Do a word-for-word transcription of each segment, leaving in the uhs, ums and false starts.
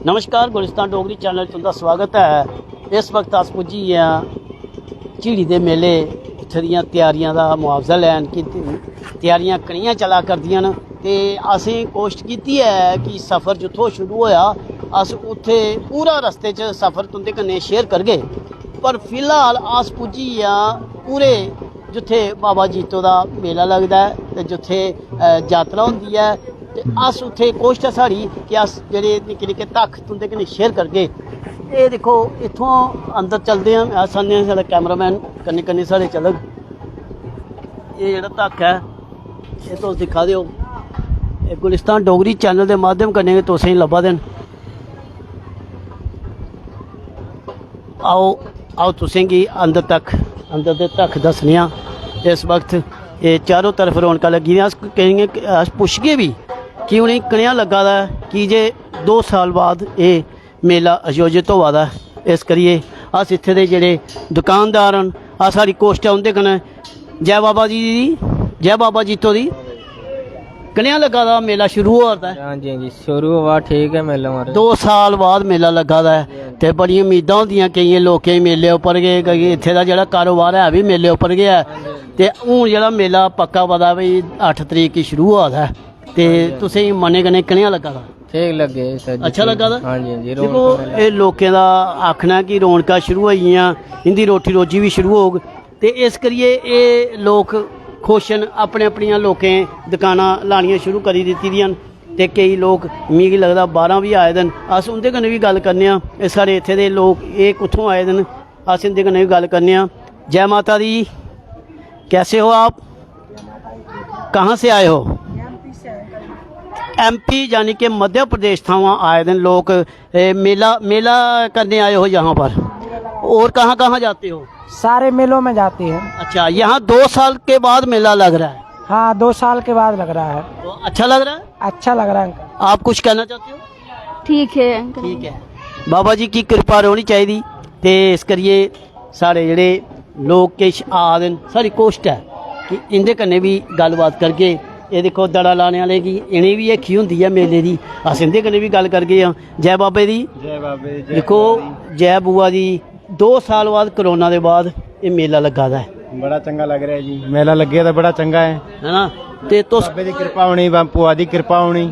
नमस्कार, गुलिस्तान डोगरी चैनल च तुं'दा स्वागत ऐ। इस वक्त अस पुज्जी गे आं झिड़ी दे मेले, उत्थै दियां त्यारियां दा मुआवजा लैन कि त्यारियां कनेहियां चला करदियां न। ते असें कोशट कीती ऐ कि सफर जित्थों शुरू होआ, अस उत्थै पूरा रस्ते च सफर तुं'दे कन्नै शेयर करगे। पर फिलहाल अस पुज्जी गे आं पूरे जित्थै बाबा जित्तो दा मेला लगदा ऐ ते जित्थै, अ, जातरा होंदी ऐ। ते अस उत्थै कोशट ऐ साढ़ी कि अस जेह्ड़े निक्के निक्के धक्ख तुं'दे कन्नै शेयर करगे। एह् दिक्खो, इत्थुआं अंदर चलदे आं, अस आन्ने आं, साढ़ा कैमरामैन कन्नै कन्नै साढ़े चलग। एह् जेह्ड़ा धक्ख ऐ, एह् तुस दिक्खा दे ओ, एह् गुलिस्तान डोगरी चैनल दे माध्यम कन्नै गै तुसेंगी लब्भा दे न। आओ, आओ तुसेंगी अंदर तक, अंदर दे धक्ख दस्सने आं। इस वक्त एह् चारों तरफ रौनकां लग्गी दियां। अस केइयें, अस पुच्छगे बी कि उ'नेंगी कनेहा लग्गा दा ऐ, की जे दो साल बाद एह् मेला आयोजित होआ दा ऐ। इस करियै अस इत्थै दे जेह्ड़े दुकानदार न, अस, साढ़ी कोशट ऐ उं'दे कन्नै। जै बाबा जी दी, जै बाबा जित्तो दी। कनेहा लग्गा दा मेला शुरू होआ दा ऐ? हां जी, हां जी, शुरू होआ ठीक ऐ मेला, महाराज। दो साल बाद मेला लग्गा दा ऐ ते बड़ियां उम्मीदां होंदियां केइयें लोकें गी मेले उप्पर गै, कि इत्थै दा जेह्ड़ा कारोबार है बी मेले उप्पर गै ऐ। ते हून जेह्ड़ा मेला पक्का पता भई अट्ठ तरीक गी शुरू होआ दा ऐ। ते तुसें गी मनै कन्नै कनेहा लग्गा दा? ठीक लग्गे सर जी, अच्छा ठीक। लग्गा दा? हां जी, हां जी, दिक्खो, रौनक मेला। एह् लोकें दा आखना ऐ कि रौनकां शुरू होई गेइयां, इं'दी रोटी रोजी बी शुरू होग। ते इस करियै एह् लोक खुश न, अपने अपनियां लोकें दकानां लानियां शुरू करी दित्ती दियां न। ते केई लोक, मिगी लगदा, बाह्रा बी आए दे न। अस उं'दे कन्नै बी गल्ल करने आं, एह् साढ़े इत्थै दे लोक, एह् कुत्थों आए दे न, अस इं'दे कन्नै बी गल्ल करने आं। जै माता दी, कैसे हो आप? कहाँ से आए हो? एमपी यानी कि मध्य प्रदेश थमां आए दे न लोक। ए, मेला, मेला करने आए हो यहाँ पर? और कहाँ कहाँ जाते हो? सारे मेलों में जाते हैं। अच्छा, यहाँ दो साल के बाद मेला लग रहा है? हाँ, दो साल के बाद लग रहा है। तो अच्छा लग रहा है? अच्छा लग रहा है अंकल। आप कुछ कहना चाहते हो? ठीक है अंकल। ठीक है, बाबा जी की कृपा रौह्नी चाहिदी। ते इस करियै साढ़े जेह्ड़े लोक किश आ दे न, साढ़ी कोशट ऐ कि इं'दे कन्नै बी गल्लबात करगे। एह् दिक्खो, दड़ा लाने आह्ले गी, इ'नें बी हिक्खी होंदी ऐ मेले दी, अस इं'दे कन्नै बी गल्ल करगे आं। जै बाबे दी। जै बाबे दी, जै दिक्खो, बुआ दी। जै बुआ दी। दो साल बाद, कोरोना दे बाद एह् मेला लग्गा दा ऐ। बड़ा चंगा लग रहा है जी, मेला लग्गे दा बड़ा चंगा है। है ना? ते तुस बाबे दी कृपा होनी, बा-, बुआ दी कृपा होनी,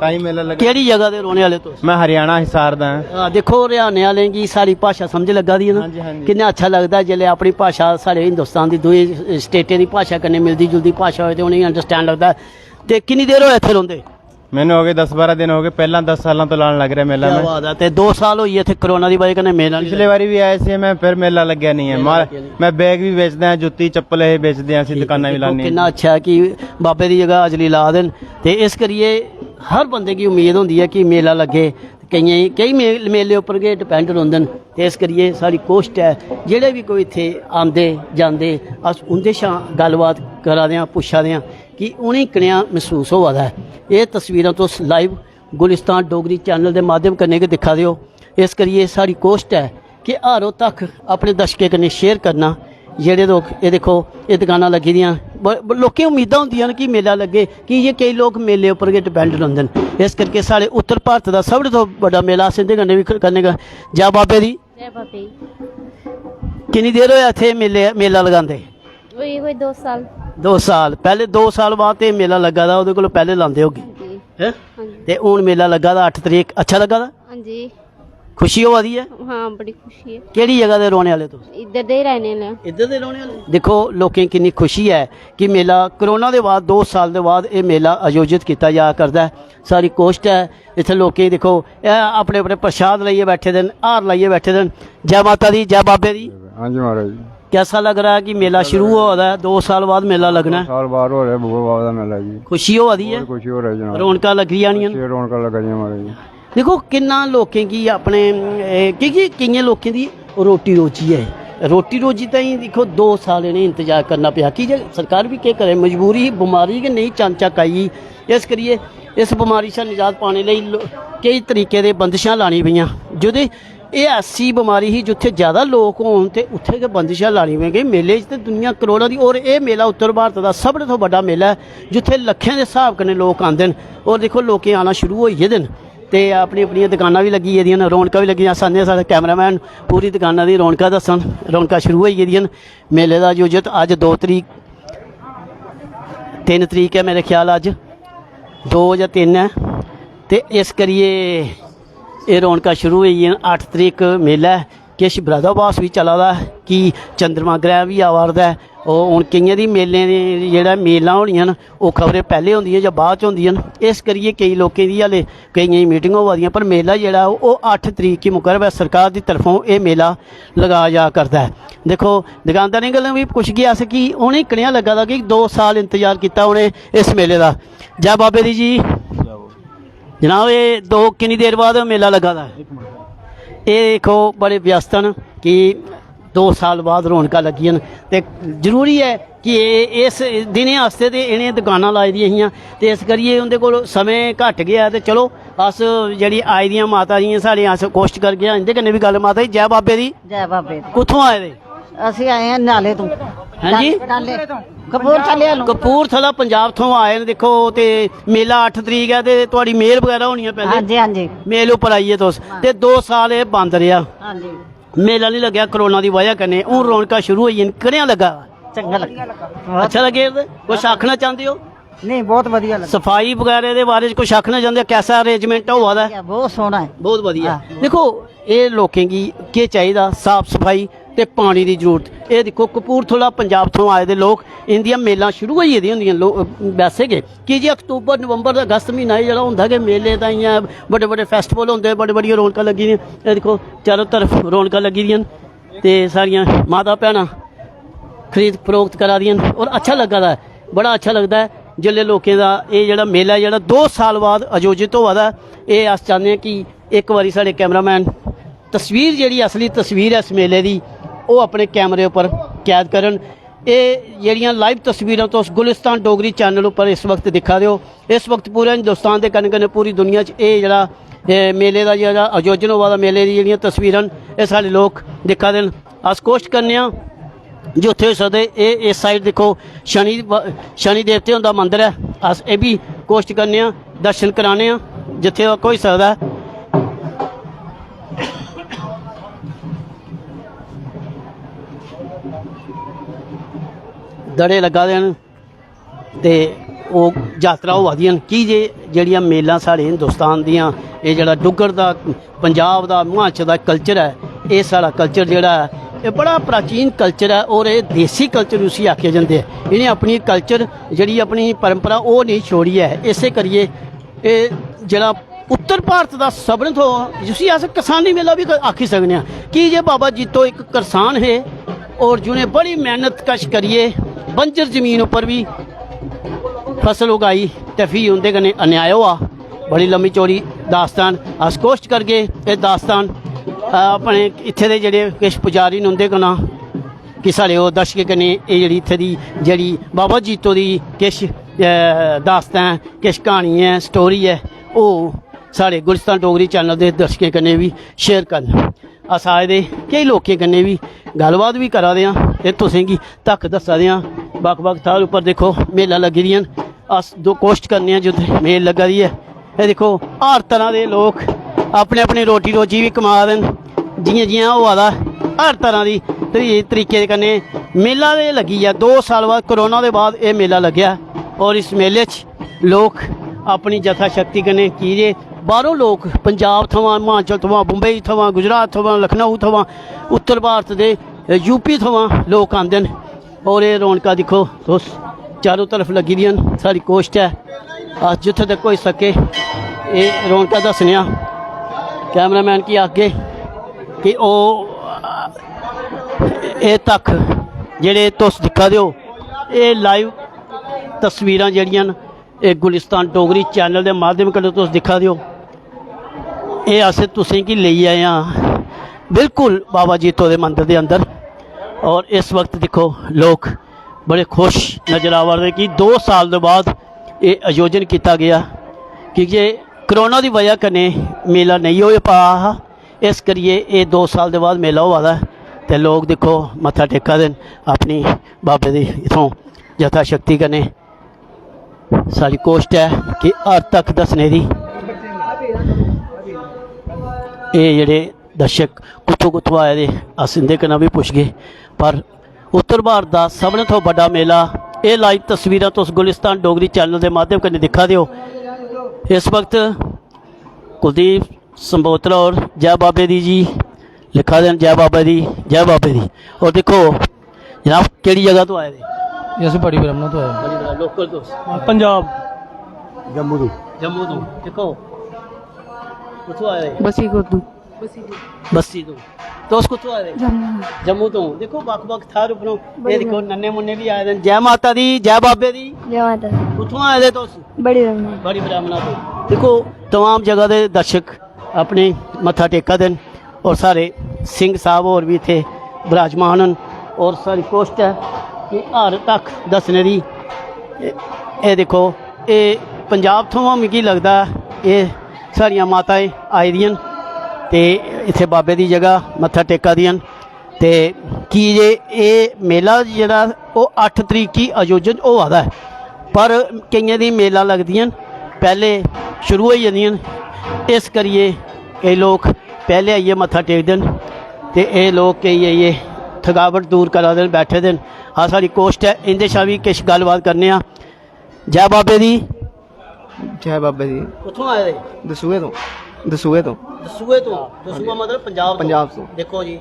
तां ही मेला लग्गा। केह्ड़ी जगह दे रौह्ने आह्ले तुस? मैं हरियाणा हिसार दा आं। हां, दिक्खो, हरियाणे आह्लें गी साढ़ी भाशा समझ लग्गा दी ऐ ना? हां जी, हां जी। किन्ना अच्छा लगदा ऐ जिसलै अपनी भाशा, साढ़े हिंदुस्तान दी दूई स्टेटें दी भाशा कन्नै मिलदी जुलदी भाशा होए ते उ'नेंगी अंडरस्टैंड लगदा ऐ। ते किन्नी देर होए इत्थै रौंह्दे? मैंने हो गए दस बारह दिन हो गए, पहला दस साल तो लान लग रहा है मेला क्या में। बात है। ते दो साल होई गे इत्थै कोरोना दी बजह कन्नै मेला नहीं पिछले लग्गा। बारी भी आए थे मैं, फिर मेला लग्या नहीं है। मेला मार-, लग्या नहीं। मैं बैग भी बेचदा ऐ, जुत्ती चप्पल ये बेचदे हैं, असी ठीक है, दुकानां भी देखो लाने कितना हैं। अच्छा है कि बाबे दी जगह हाजरी ला दे न। ते इस करियै हर बंदे गी उम्मीद होंदी ऐ कि मेला लग्गे। केइयें, केई मे-, मेले उप्पर गै डिपेंड रौंह्दे न। ते इस करियै साढ़ी कोशट ऐ, जेह्ड़े बी कोई इत्थै आंदे जांदे, अस उं'दे शा गल्लबात करा दे आं, पुच्छा दे आं कि उ'नेंगी कनेहा मसूस होआ दा ऐ। एह् तस्वीरां तुस लाइव गुलिस्तान डोगरी चैनल दे माध्यम कन्नै गै दिक्खा दे ओ। इस करियै साढ़ी कोशट ऐ कि हर ओह् तक अपने दर्शकें कन्नै शेयर करना। जेह्ड़े लोक, एह् दिक्खो, एह् दकानां लग्गी दियां, ब-, ब-, लोकें उम्मीदां होंदियां न कि मेला लग्गे, की जे केई लोक मेले उप्पर गै डिपेंड रौंह्दे न। इस करके साढ़े उत्तर भारत दा सभनें थमां बड्डा मेला अस इं'दे कन्नै बी क-, करने का। जै बाबे दी। जै बाबे दी। किन्नी देर होया इत्थै मेले, मेला लगांदे? होई कोई दो साल। दो साल। पैह्ले दो साल बाद ते मेला लग्गा दा, ओह्दे कोला पैह्ले लांदे होगे। जी। हैं? हां जी। ते हून मेला लग्गा दा अट्ठ तरीक, अच्छा लग्गा दा? हां जी। खुशी होआ दी ऐ? हां, बड़ी खुशी ऐ। केह्ड़ी जगह दे रौह्ने आह्ले तुस? इद्धर दे रैह्ने आह्ले आं। इद्धर दे रौह्ने आह्ले? दिक्खो, लोकें गी किन्नी खुशी ऐ कि मेला, कोरोना दे बाद, दो साल दे बाद एह् मेला आयोजित कीता जा करदा ऐ। साढ़ी कोशट ऐ, इत्थै लोकें गी दिक्खो, एह् अपने अपने प्रसाद लेइयै बैठे दे न, हार लाइयै बैठे दे न। जै माता दी, जै बाबे दी। हां जी महाराज जी। कैसा लग रहा है कि मेला शुरू होआ दा ऐ, दो साल बाद मेला लगना ऐ? दो साल बाद हो रहा है बुआ बाबा दा मेला जी। खुशी होआ दी ऐ? बहुत खुशी हो रही है जनाब। रौनकां लग्गी जानियां न? अच्छी रौनकां लग्गा दियां महाराज जी। दिक्खो, किन्ना लोकें गी अपने, ए, की, की केइयें लोकें दी रोटी रोजी ऐ। रोटी रोजी ताईं दिक्खो, दो साल इ'नें इंतजार करना पेआ, की जे सरकार बी केह् करै, मजबूरी ही, बमारी गै नेईं चन चक्क आई गेई। इस करियै इस बमारी शा निजात पाने लेई लो-, केई तरीके दे बंदशां लानियां पेइयां। जेह्दे, एह् ऐसी बमारी ही जित्थै ज्यादा लोक होन ते उत्थै गै बंदशां लानियां पेइयां। मेले च ते दुनिया करोड़ां दी, और एह् मेला उत्तर भारत दा सभनें थमां बड्डा मेला ऐ, जित्थै लक्खें दे स्हाब कन्नै लोक आंदे न। और दिक्खो, लोकें आना शुरू होई गेदे न। ते अपनी अपनियां दकानां बी लग्गी गेदियां न, रौनकां बी लग्गी दियां। अस आन्ने, साढ़े कैमरामैन पूरी दकानां दी रौनकां दस्सन। रौनकां शुरू होई गेदियां न। मेले दा आयोजत अज्ज दो तरीक, तिन्न तरीक ऐ मेरे ख्याल अज्ज, दो जां तिन्न ऐ, ते इस करियै एह् रौनकां शुरू होई गेइयां न। अट्ठ तरीक मेला ऐ, किश बरदाभास बी चला दा ऐ कि चंद्रमा ग्रैह् बी आवा 'रदा ऐ। ओह् हून केइयें दी मेलें दी जेह्ड़ा मेलां होनियां न, ओह् खबरै पैह्लें होंदियां जां बाद च होंदियां न। इस करियै केईं लोकें दी हाले, केइयें दी मीटिंग होआ दियां, पर मेला जेह्ड़ा ऐ, ओह् अट्ठ तरीक गी मुकरब ऐ। सरकार दी तरफों एह् मेला लगाया जा करदा ऐ। दिक्खो, दकानदारें कोला बी पुच्छगे अस कि उ'नें कनेहा लग्गा दा कि दो साल इंतजार कीता उ'नें इस मेले दा। जै बाबे दी जी। जनाब, एह् दो, किन्नी देर बाद मेला लग्गा दा ऐ? एह् दिक्खो, बड़े व्यस्त न कि दो साल बाद रौनकां लग्गियां न, ते जरूरी ऐ कि एह्, इस दिनें आस्तै ते इ'नें दकानां लाई दियां हियां, ते इस करियै उं'दे कोल समें घट्ट गै ऐ। ते चलो, अस जेह्ड़ी आई दियां माता जियां साढ़े, अस कोशट करगे आं इं'दे कन्नै बी गल्ल। माता जी, जै बाबे दी। जै बाबे दी। कुत्थों आए दे? ਅਸੀਂ ਆਏ ਹਾਂ ਨਾਲੇ ਤੋਂ। ਹਾਂਜੀ। ਨਾਲੇ, ਕਪੂਰਥਲੇ ਵੱਲੋਂ। ਕਪੂਰਥਲਾ, ਪੰਜਾਬ ਤੋਂ ਆਏ ਨੇ। ਦੇਖੋ, ਤੇ ਮੇਲਾ ਅੱਠ ਤਰੀਕ ਹੈ, ਤੇ ਤੁਹਾਡੀ ਮੇਲ ਵਗੈਰਾ ਹੋਣੀ ਹੈ ਪਹਿਲੇ। ਹਾਂਜੀ, ਹਾਂਜੀ। ਮੇਲ ਉੱਪਰ ਆਈਏ ਤੁਸੀਂ। ਤੇ ਦੋ ਸਾਲ ਇਹ ਬੰਦ ਰਿਹਾ। ਹਾਂਜੀ। ਮੇਲਾ ਨਹੀਂ ਲੱਗਿਆ ਕਰੋਨਾ ਦੀ ਵਜ੍ਹਾ ਕਨੇ। ਹੁਣ ਰੌਣਕਾਂ ਸ਼ੁਰੂ ਹੋਈਆਂ ਨੇ। ਕਿਹੜਿਆਂ ਲੱਗਾ? ਚੰਗਾ ਲੱਗਾ। ਅੱਛਾ ਲੱਗੇ? ਕੁਛ ਆਖਣਾ ਚਾਹੁੰਦੇ ਹੋ? ਨਹੀਂ, ਬਹੁਤ ਵਧੀਆ ਲੱਗਾ। ਸਫਾਈ ਵਗੈਰਾ ਦੇ ਬਾਰੇ ਚ ਕੁਛ ਆਖਣਾ ਚਾਹੁੰਦੇ ਹੋ? ਕੈਸਾ ਅਰੇਂਜਮੈਂਟ ਹੋਆ ਦਾ? ਬਹੁਤ ਸੋਹਣਾ ਹੈ। ਬਹੁਤ ਵਧੀਆ। ਹਾਂ। ਦੇਖੋ, ਇਹ ਲੋਕਾਂ ਕੀ ਕੀ ਚਾਹੀਦਾ? ਸਾਫ ਸਫਾਈ ਤੇ ਪਾਣੀ ਦੀ ਜ਼ਰੂਰਤ। ਇਹ ਦੇਖੋ, ਕਪੂਰਥਲਾ, ਪੰਜਾਬ ਤੋਂ ਆਏ ਦੇ ਲੋਕ, ਇੰਦੀਆਂ ਮੇਲਾਂ ਸ਼ੁਰੂ ਹੋਈ ਇਹਦੀ ਹੁੰਦੀਆਂ ਲੋ-, ਵੈਸੇ ਕਿ ਕਿ ਜੀ ਅਕਤੂਬਰ, ਨਵੰਬਰ, ਅਗਸਤ ਮਹੀਨਾ ਇਹ ਜਿਹੜਾ ਹੁੰਦਾ ਕਿ ਮੇਲੇ ਤਾਂ ਇਆਂ ਵੱਡੇ ਵੱਡੇ ਫੈਸਟੀਵਲ ਹੁੰਦੇ, ਬੜੇ ਬੜੀਆਂ ਰੌਣਕਾਂ ਲੱਗੀ ਦੀਆਂ। ਇਹ ਦੇਖੋ, ਚਾਰੋਂ ਤਰਫ ਰੌਣਕਾਂ ਲੱਗੀ ਦੀਆਂ ਨੇ ਤੇ ਸਾਰੀਆਂ ਮਾਤਾ ਭੈਣਾਂ ਖਰੀਦ ਫਰੋਖਤ ਕਰਾ ਦੀਆਂ ਨੇ ਔਰ ਅੱਛਾ ਲੱਗਾ ਦਾ ਹੈ, ਬੜਾ ਅੱਛਾ ਲੱਗਦਾ ਹੈ। ਜਿੱਲੇ ਲੋਕਾਂ ਦਾ ਇਹ ਜਿਹੜਾ ਮੇਲਾ ਜਿਹੜਾ ਦੋ ਸਾਲ ਬਾਅਦ ਆਯੋਜਿਤ ਹੋਆ ਦਾ, ਇਹ ਅਸ ਚਾਹੁੰਦੇ ਹਾਂ ਕਿ ਇੱਕ ਵਾਰੀ ਸਾਡੇ ਕੈਮਰਾਮੈਨ ਤਸਵੀਰ, ਜਿਹੜੀ ਅਸਲੀ ਤਸਵੀਰ ਹੈ ਇਸ ਮੇਲੇ ਦੀ, ਉਹ ਆਪਣੇ ਕੈਮਰੇ ਉੱਪਰ ਕੈਦ ਕਰਨ। ਇਹ ਜਿਹੜੀਆਂ ਲਾਈਵ ਤਸਵੀਰਾਂ ਤੁਸੀਂ ਗੁਲਿਸਤਾਨ ਡੋਗਰੀ ਚੈਨਲ ਉੱਪਰ ਇਸ ਵਕਤ ਦਿਖਾ ਦਿਓ। ਇਸ ਵਕਤ ਪੂਰੇ ਹਿੰਦੁਸਤਾਨ ਦੇ ਕਨ ਕਨ ਪੂਰੀ ਦੁਨੀਆ 'ਚ ਇਹ ਜਿਹੜਾ, ਇਹ ਮੇਲੇ ਦਾ ਜਿਹੜਾ ਆਯੋਜਨ ਹੋਆ ਦਾ, ਮੇਲੇ ਦੀ ਜਿਹੜੀਆਂ ਤਸਵੀਰਾਂ ਨੇ, ਇਹ ਸਾਡੇ ਲੋਕ ਦਿਖਾ ਦੇਣ। ਅਸ ਕੋਸ਼ਿਸ਼ ਕਰਨੇ ਆ, ਜਿੱਥੇ ਹੋ ਸਕਦੇ। ਇਹ ਇਸ ਸਾਈਡ ਦੇਖੋ, ਸ਼ਨੀ ਬ-, ਸ਼ਨੀ ਦੇਵਤੇ ਹੁੰਦਾ ਮੰਦਿਰ ਹੈ। ਅਸ ਇਹ ਵੀ ਕੋਸ਼ਿਸ਼ ਕਰਨੇ ਆ, ਦਰਸ਼ਨ ਕਰਾਣੇ ਆ, ਜਿੱਥੇ ਤੱਕ ਹੋਈ ਸਕਦਾ। ਦੜੇ ਲੱਗਾ ਦੇ ਨੇ ਤੇ ਉਹ ਯਾਤਰਾ ਹੋਆ ਦੀਆਂ ਨੇ। ਕੀ ਜੇ ਜਿਹੜੀਆਂ ਮੇਲਾਂ ਸਾਡੇ ਹਿੰਦੁਸਤਾਨ ਦੀਆਂ, ਇਹ ਜਿਹੜਾ ਡੁੱਗਰ ਦਾ, ਪੰਜਾਬ ਦਾ, ਹਿਮਾਚਲ ਦਾ ਕਲਚਰ ਹੈ, ਇਹ ਸਾਡਾ ਕਲਚਰ ਜਿਹੜਾ ਹੈ, ਇਹ ਬੜਾ ਪ੍ਰਾਚੀਨ ਕਲਚਰ ਹੈ ਔਰ ਇਹ ਦੇਸੀ ਕਲਚਰ ਉਸੇ ਆਖਿਆ ਜਾਂਦੇ ਹੈ। ਇਹਨੇ ਆਪਣੀ ਕਲਚਰ, ਜਿਹੜੀ ਆਪਣੀ ਪਰੰਪਰਾ, ਉਹ ਨਹੀਂ ਛੋੜੀ ਹੈ। ਇਸੇ ਕਰੀਏ ਇਹ ਜਿਹੜਾ उत्तर भारत दा सभनें थमां, जिसी अस करसानी मेला बी आखी सकने आं, की जे बाबा जित्तो इक करसान हे और जि'नें बड़ी मेहनत कश करियै बंजर जमीन उप्पर बी फसल उगाई ते फ्ही उं'दे कन्नै अन्याय होआ। बड़ी लम्मी चौड़ी दास्तान, अस कोशट करगे एह् दास्तान, अ, अपने इत्थै दे जेह्ड़े किश पुजारी न उं'दे कन्नै कि साढ़े ओह् दर्शकें कन्नै एह् जेह्ड़ी इत्थै दी जेह्ड़ी बाबा जित्तो दी किश, अ, दास्तां ऐ, किश क्हानी ऐ, स्टोरी ऐ, ओह् साढ़े गुलिस्तान डोगरी चैनल दे दर्शकें कन्नै बी शेयर करन। अस आए दे केईं लोकें कन्नै बी गल्लबात बी करा दे आं ते तुसें गी तक दस्सा दे आं। बक्ख-बक्ख थाह्र उप्पर दिक्खो, मेला लग्गी दियां न। अस दो कोशट करने आं जित्थै मेल लग्गा दी ऐ। एह् दिक्खो, हर तरह दे लोक अपनी अपनी रोटी रोजी बी कमा दे न। जि'यां जि'यां होआ दा हर तरह दी तरी-, तरीके दे कन्नै मेला ते लग्गी गेआ। दो साल बाद, कोरोना दे बाद एह् मेला लग्गेआ और इस मेले च लोक अपनी यथाशक्ति कन्नै, की जे बाह्रों लोक, पंजाब थमां, हिमाचल थमां, बम्बई थमां, गुजरात थमां, लखनऊ थमां, उत्तर भारत दे, यूपी थमां लोक आंदे न। और एह् रौनकां दिक्खो तुस, चारों तरफ लग्गी दियां न। साढ़ी कोशट ऐ, अस जित्थें तक होई सके एह् रौनकां दस्सने आं। कैमरामैन गी आखगे कि ओह्, एह् तक जेह्ड़े तुस दिक्खा दे ओ, एह् लाइव तस्वीरां जेह्ड़ियां न, एह् गुलिस्तान डोगरी चैनल दे माध्यम कन्नै तुस दिक्खा दे ओ, एह् अस तुसें गी लेई आए आं बिल्कुल बाबा जित्तो दे मंदर दे अंदर। और इस वक्त दिक्खो, लोक बड़े खुश नजर आवा दे कि दो साल दे बाद एह् आयोजन कीता गेआ, की जे कोरोना दी वजह कन्नै मेला नेईं होई पा हा। इस करियै एह् दो साल दे बाद मेला होआ दा ऐ ते लोक दिक्खो, मत्था टेका दे न अपनी बाबे दी इत्थों यथाशक्ति कन्नै। साढ़ी कोशट ऐ कि हर तक दस्सने दी। एह् जेह्ड़े दर्शक कुत्थों कुत्थों आए दे, अस इं'दे कन्नै बी पुच्छगे। पर उत्तर भारत दा सभनें थमां बड्डा मेला, एह् लाइव तस्वीरां तुस गुलिस्तान डोगरी चैनल दे माध्यम कन्नै दिक्खा दे ओ। इस वक्त कुलदीप संबोत्रा होर जै बाबे दी जी लिखा दे न, जै बाबे दी, जै बाबे दी। और दिक्खो जनाब, केह्ड़ी जगह तो आए दे? ये अस बड़ी ब्रह्मणा तो आए हैं। बड़ी ब्रह्मणा, लोकल तुस? पंजाब। जम्मू तो। जम्मू तो। दिक्खो, कुत्थों आए दे? बसी खुर्दू। बस्सी तो। तुस कुत्थों आए दे? जम्मू। जम्मू तो। दिक्खो, बक्ख-बक्ख थाह्र उप्परों। बड़ी एह् दिक्खो, ब्रह्मणा। नन्ने मुन्ने भी आए दे न। जै माता दी, जै बाबे दी। जै माता दी। कुत्थों आए दे तुस? बड़ी ब्रह्मणा। बड़ी ब्रह्मणा तो। दिक्खो, तमाम जगह दे दर्शक अपने मत्था टेका दे न और साढ़े सिंह साहब होर बी इत्थै विराजमान न। और साढ़ी कोशट ऐ कि हर तक दस्सने दी। एह्, एह् दिक्खो, एह् पंजाब थमां मिगी लगदा एह् साढ़ियां माताएं आई दियां न ते इत्थै बाबे दी जगह मत्था टेका दियां न। ते की जे एह् मेला जेह्ड़ा ओह् अट्ठ तरीक गी आयोजन होआ दा ऐ, पर केइयें दी मेलां लगदियां न, पैह्ले शुरू होई जंदियां न, इस करियै केईं लोक पैह्ले आइयै मत्था टेकदे न ते एह् लोक केईं आइयै थकावट दूर करा दे न, बैठे दे न। अस, साढ़ी कोशट ऐ इं'दे शा बी किश गल्लबात करने आं। जै बाबे दी। जै बाबे दी। कुत्थों आए दे? दसूहे तो। दसूहे तो। दसूहे तो। दसूहा मतलब पंजाब तो। पंजाब तो। दिक्खो जी,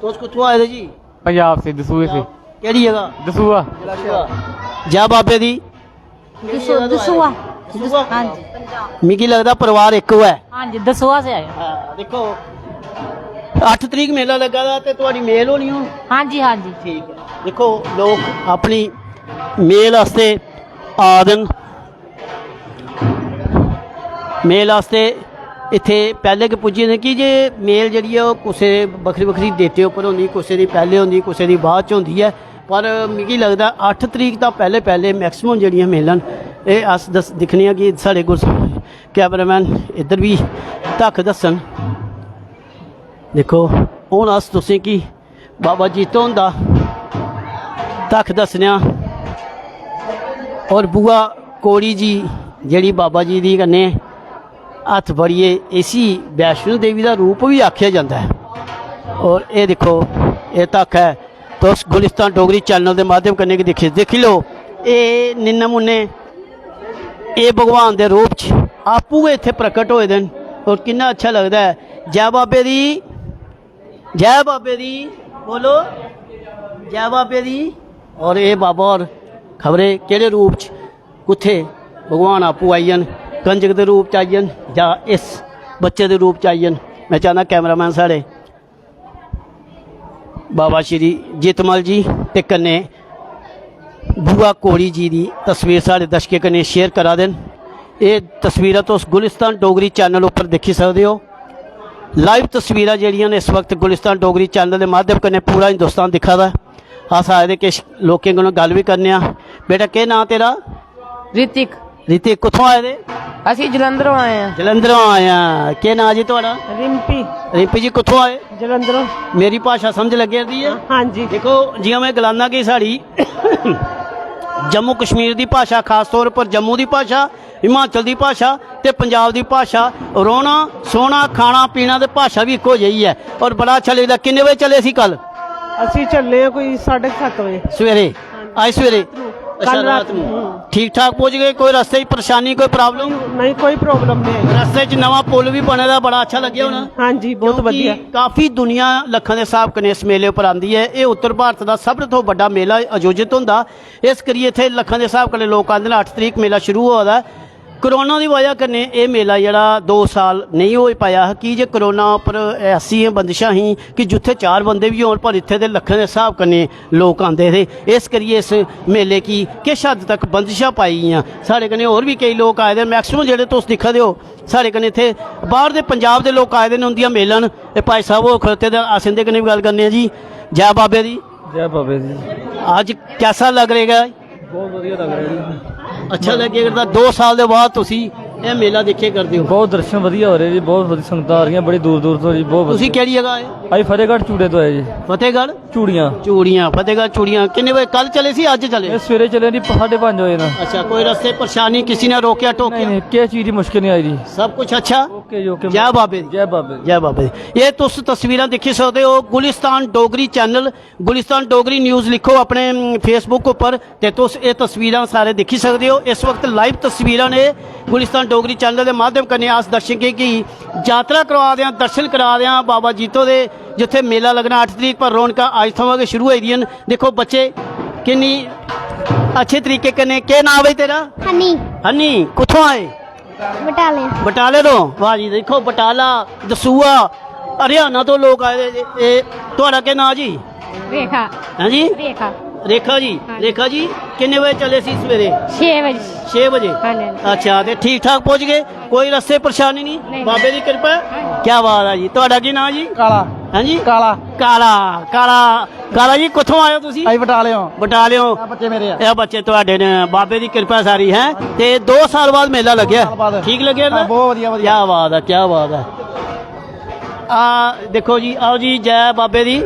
तुस कुत्थों आए दे जी? पंजाब से, दसूहे से। केह्ड़ी जगह? दसूहा। दसूहा। जै बाबे दी। दसू-, दसूहा। दसूहा? हाँ जी। मिगी लगदा परिवार इक होऐ। हाँ जी, दसूहा से आए। हाँ, दिक्खो, अट्ठ तरीक मेला लग्गा दा ते तुआढ़ी मेल होनी हून। हाँ जी, हाँ जी। ठीक ऐ। दिक्खो, लोक अपनी मेल आस्तै आ दे न। मेल आस्तै इत्थै पैह्लें गै पुज्जी जंदे, की जे मेल जेह्ड़ी ऐ ओह् कुसै बक्खरी बक्खरी डेटें उप्पर होंदी, कुसै दी पैह्लें होंदी, कुसै दी बाद च होंदी ऐ। पर मिगी लगदा अट्ठ तरीक दा पैह्लें पैह्लें मैक्सिमम जेह्ड़ियां मेलां न, एह् अस दस-, दिक्खने आं कि साढ़े कोल कैमरामैन इद्धर बी तक दस्सन। दिक्खो, हून अस तुसें गी बाबा जित्तो हुंदा तक दस्सने आं। और बुआ कौड़ी जी जेह्ड़ी बाबा जी दी कन्नै हत्थ फड़ियै, इसी वैष्णो देवी दा रूप बी आखेआ जंदा ऐ। और एह् दिक्खो, एह् तक ऐ, तुस गुलिस्तान डोगरी चैनल दे माध्यम कन्नै गै दिक्खी, दिक्खी लो, एह् निन्ने मुन्ने, एह् भगवान दे रूप च आपूं गै इत्थै प्रकट होए दे न। और किन्ना अच्छा लगदा ऐ। जै बाबे दी। जै बाबे दी, बोलो, जै बाबे दी। और एह् बाबा होर खबरै केह्ड़े रूप च, कुत्थै भगवान आपूं आई जान, कंजक दे रूप च आई जान जां इस बच्चे दे रूप च आई जान। में चाह्न्नां कैमरामैन साढ़े बाबा श्री जीतमल जी ते कन्नै बुआ कौड़ी जी दी तस्वीर साढ़े दर्शकें कन्नै शेयर करा दे न। एह् तस्वीरां तुस गुलिस्तान डोगरी चैनल उप्पर दिक्खी सकदे ओ। लाइव तस्वीरां जेह्ड़ियां न, इस वक्त गुलिस्तान डोगरी चैनल दे माध्यम कन्नै पूरा हिंदुस्तान दिक्खा दा ऐ। अस आए दे किश लोकें कन्नै गल्ल बी करने आं। बेटा, केह् नांऽ तेरा? ऋतिक। ऋतिक, कुत्थों आए दे? ਅਸੀਂ ਜਲੰਧਰੋਂ ਆਏ ਆ। ਜਲੰਧਰੋਂ ਆਏ ਆ। ਕੀ ਨਾਂ ਜੀ ਤੁਹਾਡਾ? रिम्पी। रिम्पी जी, कुत्थों आए? जलंधरों। मेरी भाशा समझ लग्गी दी है? हाँ जी। देखो, जियां मैं गलाना कि साढ़ी जम्मू कश्मीर दी भाशा, खास तौर पर जम्मू दी भाशा, हिमाचल दी भाशा ते पंजाब दी भाशा, रोना, सोना, खाना, पीना ते भाशा भी इक्को जेही ऐ। और बड़ा अच्छा लगदा। किन्ने बजे चले सी कल? ਅਸੀਂ ਚੱਲੇ ਆ ਕੋਈ साढ़े सत्त बजे। ਸਵੇਰੇ? ਅੱਜ ਸਵੇਰੇ? ਕੱਲ੍ਹ ਰਾਤ ਨੂੰ। ठीक ठाक पहुंच गए? कोई रस्ते च परेशानी, कोई प्रॉब्लम? नहीं, कोई प्रॉब्लम नहीं है। रस्ते च नवा पुल भी बने दा, बड़ा अच्छा लग्गेआ होना। हाँ जी, बहुत क्योंकि बढ़िया। काफी दुनिया लक्खां दे स्हाब कन्नै इस मेले उप्पर आंदी ऐ। एह् उत्तर भारत दा सभनें थमां बड्डा मेला आयोजित होंदा, इस करियै इत्थै लक्खां दे स्हाब कन्नै लोक आंदे न। अट्ठ तरीक मेला शुरू होआ दा ऐ। कोरोना दी वजह कन्नै एह् मेला जेह्ड़ा दो साल नेईं होई पाया हा, की जे कोरोना उप्पर ऐसियां बंदिशां ही कि जित्थै चार बंदे बी होन, पर इत्थै ते लक्खें दे स्हाब कन्नै लोक आंदे हे। इस करियै इस मेले गी किश हद तक बंदिशां पाई गेइयां। साढ़े कन्नै होर बी केई लोक आए दे न, मैक्सिमम जेह्ड़े तुस दिक्खा दे ओ, साढ़े कन्नै इत्थै बाह्र दे, पंजाब दे लोक आए दे न, उं'दियां मेलां न। एह् भाई साहब होर खड़ोते दे, अस इं'दे कन्नै बी गल्ल करने आं जी। जै बाबे दी। जै बाबे दी। आज कैसा लग रहेगा? बहुत बढ़िया लग रहा है जी। अच्छा लग्गेआ करदा। दो साल दे बाद तुसी एह् मेला दिक्खे करदे ओ। बहुत दर्शन बढ़िया हो रहे जी, बहुत बढ़िया संगतां आ रही हैं बड़ी दूर दूर तो जी, बहुत ਤੁਸੀਂ बढ़िया। ਕਿਹੜੀ ਜਗ੍ਹਾ ਆਏ? ਅਸੀਂ ਫਤਿਹਗੜ੍ਹ ਚੂੜੇ ਤੋਂ ਆਏ ਜੀ। ਫਤਿਹਗੜ੍ਹ? चूड़ियां। चूड़ियां, फतेहगढ़ चूड़ियां। किन्ने बजे कल चले सी, अज्ज चले? ये सवेरे चले जी, साढ़े पंज बजे ना। अच्छा, कोई रस्ते परेशानी, किसी ने रोकेआ टोकेआ? नहीं, नहीं, किसी चीज दी मुश्किल नहीं आई जी। सब कुछ अच्छा? ओके जी, ओके। जय बाबे दी। जय बाबे दी। जय बाबे दी। ये तुस तस्वीरां दिक्खी सकदे ओ, गुलिस्तान डोगरी चैनल, गुलिस्तान डोगरी न्यूज़ लिखो अपने, अम, Facebook उप्पर, ते तुस एह् तस्वीरां सारे दिक्खी सकदे ओ। इस वक्त लाइव तस्वीरां ने गुलिस्तान डोगरी चैनल दे माध्यम कन्नै अस दर्शकें गी यात्रा करा दे आं, दर्शन करा दे आं बाबा जित्तो दे, जित्थै मेला लग्गना अट्ठ तरीक पर। रौनकां अज्ज थमां गै शुरू होई दियां न। दिक्खो बच्चे किन्नी अच्छे तरीके कन्नै, केह् नांऽ भाई तेरा? हनी। हनी, कुत्थुआं आए? बटाले। बटाले तो? वाह जी, दिक्खो बटाला, दसूआ, हरियाणा तो लोक आए दे। ए, थुआढ़ा केह् नांऽ जी? रेखा। हैं जी? रेखा। रेखा जी, हाँ जी। रेखा जी, किन्ने बजे चले सी सवेरे? छे बजे। छे बजे? हाँ जी, हाँ जी। अच्छा, ते ठीक ठाक पहुंच गए? कोई रस्ते परेशानी नहीं? नहीं। बाबे दी कृपा है? हाँ जी। क्या बात है जी। थुआढ़ा की नांऽ जी? काला। हैं जी? काला। काला, काला, काला जी, कुत्थों आए हो तुसी? ਅਸੀਂ ਬਟਾਲਿਓਂ। ਬਟਾਲਿਓਂ। ਆ ਬੱਚੇ ਮੇਰੇ ਆ। ਇਹ ਬੱਚੇ ਤੁਹਾਡੇ ਨੇ, ਬਾਬੇ ਦੀ ਕਿਰਪਾ ਸਾਰੀ ਹੈ। ਤੇ ਦੋ ਸਾਲ ਬਾਅਦ ਮੇਲਾ ਲੱਗਿਆ। ਸਾਲ ਬਾਅਦ। ਠੀਕ ਲੱਗਿਆ ਹਾਂ, ਨਾ? ਬਹੁਤ ਵਧੀਆ, ਵਧੀਆ। क्या बात है, क्या बात है। ਆ ਦੇਖੋ ਜੀ, ਆਓ ਜੀ, ਜੈ ਬਾਬੇ ਦੀ।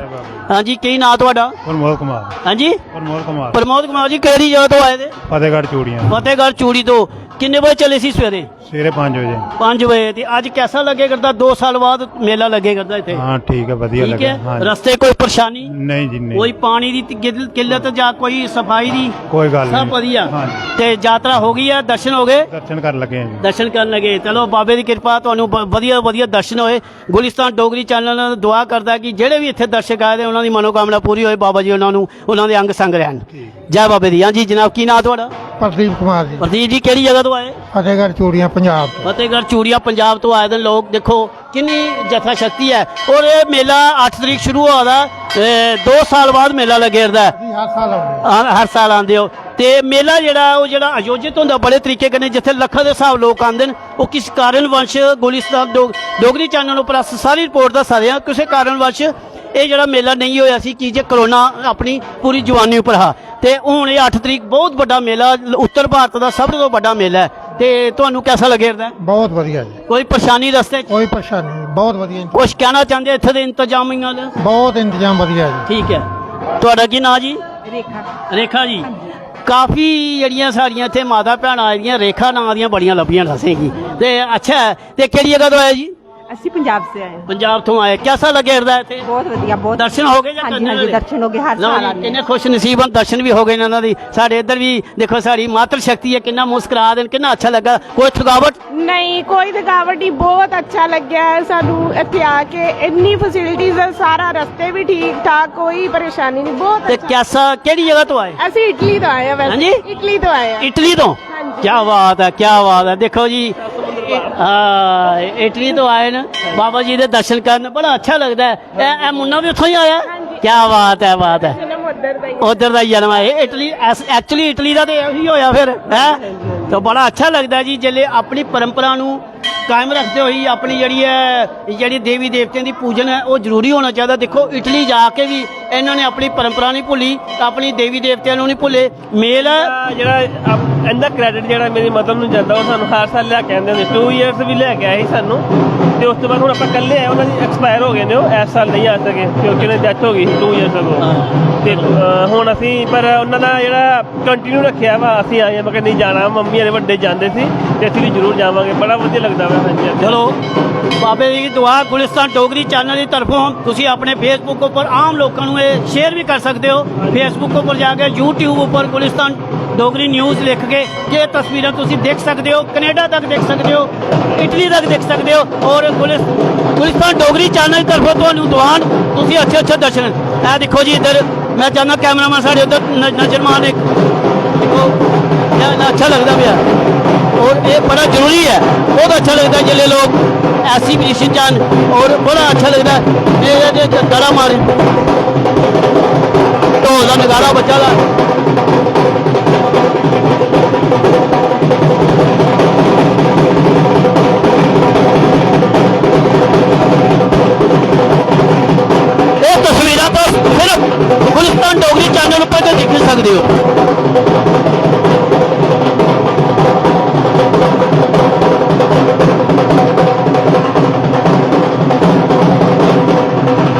ਹਾਂਜੀ, ਕੀ ਨਾਂ ਤੁਹਾਡਾ? प्रमोद कुमार। ਹਾਂਜੀ। प्रमोद कुमार। प्रमोद कुमार जी, ਕਿਹੜੀ ਜਗ੍ਹਾ ਤੋਂ ਆਏ ਦੇ? फतेहगढ़ चूड़ियां। फतेहगढ़ चूड़ी ਤੋਂ। ਕਿੰਨੇ ਵਜੇ ਚੱਲੇ ਸੀ ਸਵੇਰੇ? ਸਵੇਰੇ ਪੰਜ ਵਜੇ। ਪੰਜ ਵਜੇ। ਤੇ ਅੱਜ ਕਿਹਦਾ ਲੱਗੇ ਕਰਦਾ, ਦੋ ਸਾਲ ਬਾਅਦ ਮੇਲਾ ਲੱਗੇ ਕਰਦਾ ਇੱਥੇ? ਹਾਂ, ਠੀਕ ਹੈ, ਵਧੀਆ ਠੀਕ ਲੱਗਾ। ਹੈ। ਹਾਂਜੀ। ਰਸਤੇ ਕੋਈ ਪਰੇਸ਼ਾਨੀ? ਨਹੀਂ ਜੀ, ਨਹੀਂ। ਕੋਈ ਪਾਣੀ ਦੀ ਤ-, ਕਿਲ-, ਕਿੱਲਤ ਜਾਂ ਕੋਈ ਸਫਾਈ ਦੀ? ਕੋਈ ਗੱਲ ਸਭ ਨਹੀਂ। ਵਧੀਆ। ਹਾਂਜੀ। ਤੇ ਯਾਤਰਾ ਹੋ ਗਈ ਹੈ, ਦਰਸ਼ਨ ਹੋ ਗਏ? ਦਰਸ਼ਨ ਕਰਨ ਲੱਗੇ ਹਾਂ ਜੀ। ਦਰਸ਼ਨ ਕਰਨ ਲੱਗੇ। ਚਲੋ, ਬਾਬੇ ਦੀ ਕਿਰਪਾ, ਤੁਹਾਨੂੰ ਬ-, ਵਧੀਆ, ਵਧੀਆ ਦਰਸ਼ਨ ਹੋਏ। ਗੁਲਿਸਤਾਨ ਡੋਗਰੀ ਚੈਨਲ ਨਾਲ ਦੁਆ ਕਰਦਾ ਕਿ ਜਿਹੜੇ ਵੀ ਇੱਥੇ ਦਰਸ਼ਕ ਆਏ ਨੇ, ਉਹਨਾਂ ਦੀ ਮਨੋਕਾਮਨਾ ਪੂਰੀ ਹੋਏ, ਬਾਬਾ ਜੀ ਉਹਨਾਂ ਨੂੰ, ਉਹਨਾਂ ਦੇ ਅੰਗ ਸੰਗ ਰਹਿਣ। ਠੀਕ। ਜੈ ਬਾਬੇ ਦੀ। ਹਾਂਜੀ ਜਨਾਬ, ਕੀ ਨਾਂ ਤੁਹਾਡਾ? प्रदीप कुमार जी। प्रदीप जी, ਕਿਹੜੀ ਜਗ੍ਹਾ ਤੋਂ ਆਏ? फतेहगढ़ चूड़ियां, पंजाब। फतेहगढ़ चूड़ियां, पंजाब ਤੋਂ ਆਏ ਨੇ ਲੋਕ। ਦੇਖੋ ਕਿੰਨੀ ਜਥਾ ਸ਼ਕਤੀ ਹੈ। ਔਰ ਇਹ ਮੇਲਾ ਅੱਠ ਤਰੀਕ ਸ਼ੁਰੂ ਹੋਇਆ ਦਾ, ਇਹ ਦੋ ਸਾਲ ਬਾਅਦ ਮੇਲਾ ਲੱਗੇ ਰਹਿੰਦਾ ਹੈ। ਅਸੀਂ ਹਰ ਸਾਲ ਆਉਂਦੇ ਹਾਂ। ਹਾਂ, ਹਰ ਸਾਲ ਆਉਂਦੇ ਹੋ। ਤੇ ਮੇਲਾ ਜਿਹੜਾ, ਉਹ ਜਿਹੜਾ ਆਯੋਜਿਤ ਹੁੰਦਾ ਬੜੇ ਤਰੀਕੇ ਕਨੇ, ਜਿੱਥੇ ਲੱਖਾਂ ਦੇ ਹਿਸਾਬ ਲੋਕ ਆਉਂਦੇ ਨੇ। ਉਹ ਕਿਸ ਕਾਰਨ ਵੰਸ਼ ਗੁਲਿਸਤਾਨ ਡੋ-, ਡੋਗਰੀ ਚੈਨਲ ਉੱਪਰ ਅਸੀਂ ਸਾਰੀ ਰਿਪੋਰਟ ਦੱਸ ਰਹੇ ਹਾਂ। ਕਿਸੇ ਕਾਰਨ ਵੰਸ਼ ਇਹ ਜਿਹੜਾ ਮੇਲਾ ਨਹੀਂ ਹੋਇਆ ਸੀ, ਕਿ ਜੇ ਕਰੋਨਾ ਆਪਣੀ ਪੂਰੀ ਜਵਾਨੀ ਉੱਪਰ ਹਾਂ। ਤੇ ਹੁਣ ਇਹ ਅੱਠ ਤਰੀਕ ਬਹੁਤ ਵੱਡਾ ਮੇਲਾ, ਉੱਤਰ ਭਾਰਤ ਦਾ ਸਭ ਤੋਂ ਵੱਡਾ ਮੇਲਾ ਹੈ। ਤੇ ਤੁਹਾਨੂੰ ਕਿਹਦਾ ਲੱਗੇ ਰਿਹਾ? ਬਹੁਤ ਵਧੀਆ ਜੀ। ਕੋਈ ਪਰੇਸ਼ਾਨੀ ਰਸਤੇ 'ਚ? ਕੋਈ ਪਰੇਸ਼ਾਨੀ ਨਹੀਂ, ਬਹੁਤ ਵਧੀਆ। ਕੁਛ ਕਹਿਣਾ ਚਾਹੁੰਦੇ ਇੱਥੇ ਦੇ ਇੰਤਜ਼ਾਮੀਆਂ ਦਾ? ਬਹੁਤ ਇੰਤਜ਼ਾਮ ਵਧੀਆ ਜੀ। ਠੀਕ ਹੈ। ਤੁਹਾਡਾ ਕੀ ਨਾਂ ਜੀ? ਰੇਖਾ। ਰੇਖਾ ਜੀ। ਕਾਫੀ ਜਿਹੜੀਆਂ ਸਾਡੀਆਂ ਇੱਥੇ ਮਾਤਾ ਭੈਣਾਂ ਆਈਆਂ, ਰੇਖਾ ਨਾਂ ਦੀਆਂ ਬੜੀਆਂ ਲੱਭੀਆਂ ਅਸੇਂਗੀ। ਤੇ ਅੱਛਾ ਹੈ, ਤੇ ਕਿਹੜੀ ਜਗ੍ਹਾ ਤੋਂ ਆਏ ਜੀ? ਅਸੀਂ ਪੰਜਾਬ ਸੇ ਆਏ ਹਾਂ। ਪੰਜਾਬ ਤੋਂ ਆਏ, ਕਿਹਦਾ ਲੱਗੇ ਰਿਹਾ ਇੱਥੇ? ਬਹੁਤ ਵਧੀਆ, ਬਹੁਤ। ਦਰਸ਼ਨ ਹੋ ਗਏ ਜਾਂ ਹਾਂਜੀ, ਕਰਨੇ ਹਾਂਜੀ, ਵਾਲੇ? ਦਰਸ਼ਨ ਹੋ ਗਏ, ਹਰ ਲਓ ਸਾਲ ਜੀ, ਆਉਂਦੇ ਕਿੰਨੇ ਹਾਂ। ਖੁਸ਼ ਨਸੀਬ ਹਨ, ਦਰਸ਼ਨ ਵੀ ਹੋ ਗਏ ਨੇ ਉਹਨਾਂ ਦੀ। ਸਾਡੇ ਇੱਧਰ ਵੀ ਦੇਖੋ, ਸਾਡੀ ਮਾਤਰ ਸ਼ਕਤੀ ਹੈ, ਕਿੰਨਾ ਮੁਸਕਰਾ ਦੇਣ, ਕਿੰਨਾ ਅੱਛਾ ਲੱਗਾ। ਕੋਈ ਥਕਾਵਟ? ਨਹੀਂ, ਕੋਈ ਥਕਾਵਟ ਨਹੀਂ, ਬਹੁਤ ਅੱਛਾ ਲੱਗਿਆ ਹੈ ਸਾਨੂੰ ਇੱਥੇ ਆ ਕੇ। ਇੰਨੀ ਫੈਸਿਲਿਟੀਜ਼ ਹੈ, ਸਾਰਾ ਰਸਤੇ ਵੀ ਠੀਕ ਠਾਕ, ਕੋਈ ਪਰੇਸ਼ਾਨੀ ਨਹੀਂ, ਬਹੁਤ ਤੇ ਅੱਛਾ। ਕਿਹਦਾ, ਕਿਹੜੀ ਜਗ੍ਹਾ ਤੋਂ ਆਏ? ਅਸੀਂ ਇਟਲੀ ਤੋਂ ਆਏ ਹਾਂ ਵੈਸੇ। ਹਾਂਜੀ? ਇਟਲੀ ਤੋਂ ਆਏ ਹਾਂ। ਇਟਲੀ ਤੋਂ? ਹਾਂਜੀ। क्या बात है, क्या बात है। देखो जी, हाँ, इटली तो आए ना, बाबा जी दे दर्शन करन, बड़ा अच्छा लगता है। ए, ए मुन्ना भी उत्थों ही आया? क्या बात है, बात है। जन्म उधर का ही। उधर का ही जन्म है। इटली, एक्चुअली इटली का तो यही होया फिर, है? तो बड़ा अच्छा लगता है जी, जिसले अपनी परंपरा नू कायम रखते हुए अपनी जेह्ड़ी ऐ, जेह्ड़ी देवी देवतें दी पूजन ऐ, ओह् जरूरी होना चाहिदा। दिक्खो, इटली जाके बी इन्होंने अपनी परंपरा नहीं भुल्ली, अपनी देवी देवतें नू नहीं भुल्ले। मेल ऐ। ਜਿਹੜਾ ਅਪ- ਇਹਦਾ ਕ੍ਰੈਡਿਟ ਜਿਹੜਾ ਮੇਰੀ ਮਦਰ ਨੂੰ ਜਾਂਦਾ, ਉਹ ਸਾਨੂੰ ਹਰ ਸਾਲ ਲੈ ਕੇ ਆਉਂਦੇ ਨੇ। ਟੂ ਈਅਰਸ ਵੀ ਲੈ ਕੇ ਆਏ ਸੀ ਸਾਨੂੰ, ਤੇ ਉਸ ਤੋਂ ਬਾਅਦ ਹੁਣ ਆਪਾਂ ਇਕੱਲੇ ਆਏ, ਉਹਨਾਂ ਦੀ ਐਕਸਪਾਇਰ ਹੋ ਗਏ ਨੇ, ਉਹ ਇਸ ਸਾਲ ਨਹੀਂ ਆ ਸਕੇ ਕਿਉਂਕਿ ਉਹਨਾਂ ਦੀ ਡੈਥ ਹੋ ਗਈ ਸੀ ਟੂ ਈਅਰਸ ਅਗੋ। ਤੇ ਅ, ਹੁਣ ਅਸੀਂ, ਪਰ ਉਹਨਾਂ ਦਾ ਜਿਹੜਾ ਕੰਟੀਨਿਊ ਰੱਖਿਆ ਵਾ, ਅਸੀਂ ਆਏ ਆ, ਮੈਂ ਕਿਹਾ ਨਹੀਂ, ਜਾਣਾ, ਮੰਮੀ ਵਾਲੇ ਵੱਡੇ ਜਾਂਦੇ ਸੀ, ਤੇ ਅਸੀਂ ਵੀ ਜ਼ਰੂਰ ਜਾਵਾਂਗੇ। ਬੜਾ ਵਧੀਆ ਲੱਗਦਾ ਵਾ। ਹਾਂਜੀ, ਹਾਂਜੀ। ਚਲੋ, ਬਾਬੇ ਦੀ ਦੁਆ, ਗੁਲਿਸਤਾਨ ਡੋਗਰੀ ਚੈਨਲ ਦੀ ਤਰਫੋਂ ਤੁਸੀਂ ਆਪਣੇ ਫੇਸਬੁੱਕ ਉੱਪਰ ਆਮ ਲੋਕਾਂ ਨੂੰ ਇਹ ਸ਼ੇਅਰ ਵੀ ਕਰ ਸਕਦੇ ਹੋ। ਫੇਸਬੁੱਕ ਉੱਪਰ ਜਾ ਕੇ, YouTube ਉੱਪਰ ਗੁਲਿਸਤਾਨ ਡੋਗਰੀ ਨਿਊਜ਼ ਲਿਖ ਕੇ ਇਹ ਤਸਵੀਰਾਂ ਤੁਸੀਂ ਦੇਖ ਸਕਦੇ ਹੋ, ਕੈਨੇਡਾ ਤੱਕ ਦੇਖ ਸਕਦੇ ਹੋ, ਇਟਲੀ ਤੱਕ ਦੇਖ ਸਕਦੇ ਹੋ। ਔਰ ਗੁਲਿਸ- ਗੁਲਿਸਤਾਨ ਡੋਗਰੀ ਚੈਨਲ ਦੀ ਤਰਫੋਂ ਤੁਹਾਨੂੰ ਦੁਆਨ, ਤੁਸੀਂ ਅੱਛੇ ਅੱਛੇ ਦਰਸ਼ਨ। ਇਹ ਦੇਖੋ ਜੀ, ਇੱਧਰ ਮੈਂ ਚਾਹੁੰਦਾ ਕੈਮਰਾਮੈਨ ਸਾਡੇ ਉੱਧਰ ਨ- ਨਜ਼ਰ ਮਾਰਨ ਇੱਕ। ਦੇਖੋ, ਇਹ ਅੱਛਾ ਲੱਗਦਾ ਪਿਆ। ਔਰ ਇਹ ਬੜਾ ਜ਼ਰੂਰੀ ਹੈ, ਬਹੁਤ ਅੱਛਾ ਲੱਗਦਾ ਜਿਹੜੇ ਲੋਕ ਐਸੀ ਪੋਜੀਸ਼ਨ ਚ ਹਨ। ਔਰ ਬੜਾ ਅੱਛਾ ਲੱਗਦਾ ਇਹ, ਇਹ, ਇਹ ਗੜਾ ਮਾਰੇ, ਢੋਲ ਦਾ ਨਗਾਰਾ ਬੱਜਾ ਦਾ। ਇਹ ਤਸਵੀਰਾਂ ਤਾਂ ਸਿਰਫ ਗੁਲਿਸਤਾਨ ਡੋਗਰੀ ਚੈਨਲ ਉੱਪਰ ਤੇ ਦੇਖ ਸਕਦੇ ਹੋ।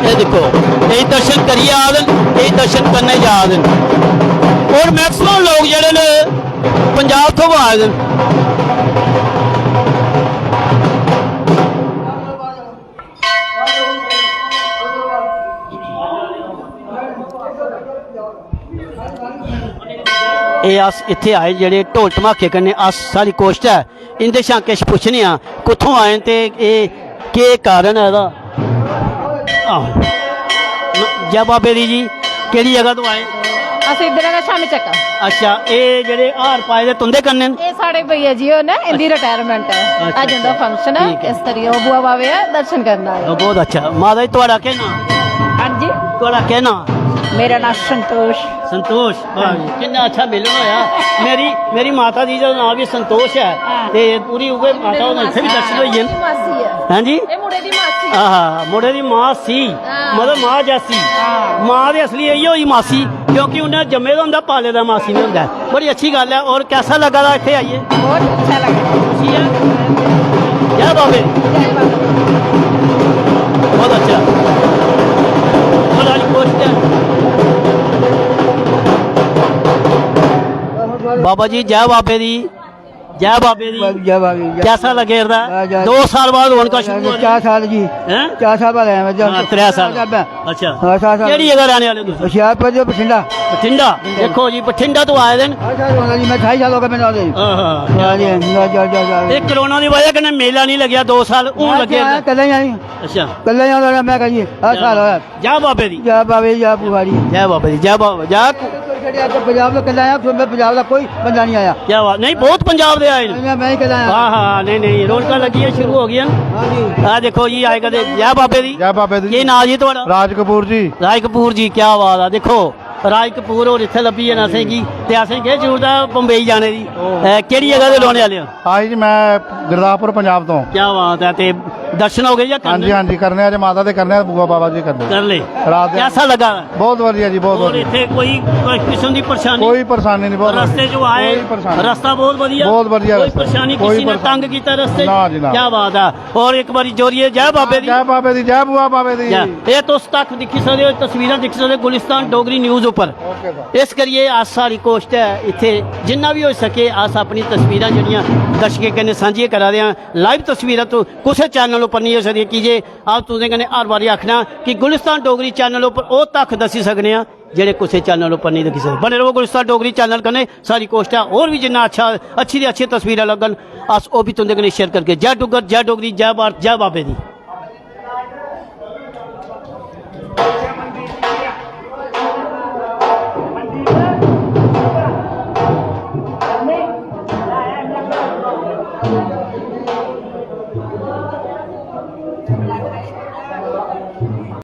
ਇਹ ਦੇਖੋ, ਇਹ ਦਰਸ਼ਨ ਕਰੀਏ ਆਦਨ। दर्शन करने जा दे न। और मैक्सिमम लोग जेह्ड़े न पंजाब थमां आए दे न। एह् अस इत्थै आए जेह्ड़े ढोल धमाके कन्नै, अस, साढ़ी कोशट ऐ इं'दे शा किश पुच्छने आं, कुत्थों आए न ते एह् केह् कारण ऐ एह्दा? आहो। जै बाबे दी जी, केह्ड़ी जगह तो आए? अस इद्धर गै शामी चक्का। अच्छा, एह् जेह्ड़े हार पाए दे तुं'दे कन्नै न? एह् साढ़े भैया जी होर न, इं'दी अच्छा। रिटायरमेंट ऐ। अच्छा, अज्ज उं'दा अच्छा। फंक्शन ऐ, ठीक ऐ। इस करियै ओह् बुआ बाबे दे दर्शन करन आए। ओह्, बहुत अच्छा। माता जी, थुआढ़ा केह् नांऽ? हां जी। थुआढ़ा केह् नांऽ? मेरा नांऽ संतोष। संतोष, वाह जी, किन्ना अच्छा मिलन होया। मेरी, मेरी माता जी दा नांऽ भी संतोष ऐ। हां। ते पूरी उ'ऐ माता होर इत्थै भी दर्शन होई गे न। मासी ऐ। हां जी? एह् मुड़े दी मासी। आहा, मुड़े दी मासी। हां। मतलब मां जैसी। हां। मां ते असली इ'यै होई मासी, क्योंकि उ'न्नै जम्मे दा होंदा, पाले दा मासी ने होंदा ऐ। बड़ी अच्छी गल्ल ऐ। और कैसा लगा दा इत्थै आइयै? बहुत अच्छा लगा। खुशी ऐ? जै बाबे। जय बाबा। बहुत अच्छा। बड़ा ही कोशिश है। बाबा जी, जय बाबे दी, जय बाबे दी। जय बाबे दी। कैसा लगे रहा? जय, जय। दो साल बाद रौनकां शुरू हो रही। चार साल जी। हैं? चार साल बाद आया मैं। हाँ, त्रै साल। चार साल। अच्छा। हाँ, चार साल। केह्ड़ी जगह रैह्ने आह्ले तुस? हुशियारपुर जो बठिंडा। बठिंडा। देखो जी, बठिंडा तो आए दे न। हाँ, सर, होना जी, मैं ठाई साल हो गए मैंने आए दे। हाँ, हाँ। हाँ जी, हाँ, जा, जा, जा, जा। ते कोरोना दी वजह कन्नै मेला नहीं लग्गेआ, दो साल हून मैं लग्गे। आया, कल्ले ही आई। अच्छा। कल्ले ही आया, मैं कहिए, हर साल होया। जय बाबे दी। जय बाबे, जय बुखारी। जय बाबे दी, जय बाबे, जय। छड़े अज्ज पंजाब दा कल्ला आया, फिर मैं पंजाब दा कोई बंदा नहीं आया। क्या बात, नहीं, बहुत पंजाब दे आए न। मैं, मैं ही कल्ला आया। हाँ, हाँ, नहीं, नहीं, रौनकां लग्गियां शुरू हो गईयां न। हाँ जी। आ देखो जी, आए कदे, जय बाबे दी। जय बाबे दी। केह् नांऽ जी थुआढ़ा? राज कपूर जी। राज कपूर जी, क्या बात है। देखो, राज कपूर होर इत्थै लब्भी गे न असेंगी, ते असें केह् जरूरत ऐ बम्बई जाने दी? ओह्। अ, केह्ड़ी जगह दे रौह्ने आह्ले ओ? आई जी, मैं गुरदासपुर, पंजाब तो। क्या बात है, ते दर्शन हो गए या हाँ जी, करने? हाँ जी, करने आज माता दे करने, बुआ बाबा जी करने। कर ले। रात दे। कैसा लगा? बहुत बढ़िया जी, बहुत और बढ़िया। इत्थे कोई, कोई किस्म दी परेशानी? कोई परेशानी नहीं, बहुत रस्ते बढ़िया। जो आए, कोई परेशानी नहीं। रस्ता बहुत बढ़िया? बहुत बढ़िया कोई रस्ता। परेशानी, कोई किसी ने परेशानी। तंग किया रस्ते? ना जी, ना। क्या बात है। और एक बारी जोरिए जय बाबे दी। जय बाबे दी, जय बुआ बाबे दी। जय। ये तुस तक दिक्खी सकदे ओ, तस्वीरां दिक्खी सकदे ओ, गुलिस्तान डोगरी न्यूज़ उप्पर। Okay sir. इस करियै अस, साढ़ी कोशट ऐ इत्थै जिन्ना बी होई सके अस अपनी तस्वीरां जेह्ड़ियां दर्शकें कन्नै सांझियां करा दे आं। लाइव तस्वीरां तो कुसै चैनल उप्पर नहीं होई सकदियां, की जे अस तुं'दे कन्नै हर बारी आखना कि गुलिस्तान डोगरी चैनल उप्पर ओह् तक दस्सी सकने आं जेह्ड़े कुसै चैनल उप्पर नहीं दस्सी सकदे। बने रवो गुलिस्तान डोगरी चैनल कन्नै। साढ़ी कोशट ऐ होर बी जिन्ना अच्छा, अच्छी दी अच्छी तस्वीरां लग्गन, अस ओह् बी तुं'दे कन्नै शेयर करगे। जय डुग्गर, जय डोगरी, जय भारत, जय बाबे दी।